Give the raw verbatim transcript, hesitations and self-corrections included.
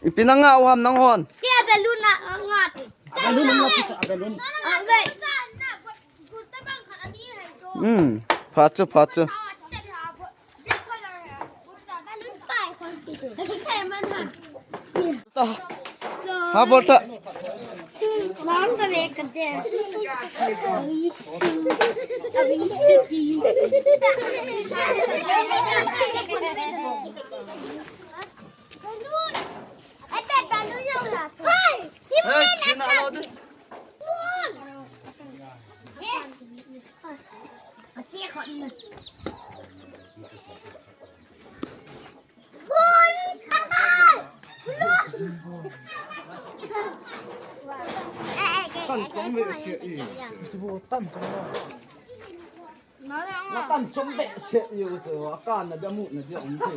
Ipi na nga u ham nang hon? Kei a balloon a nga ti. Balloon na ti, balloon. A ve. Hmm. Pha chu, pha chu. Ha, bol ta. Hey, sina alo de. Tan chom ve se i. Sibu tan chom. Na tan chom ve se i u chu. A kan na da mu na dia um te.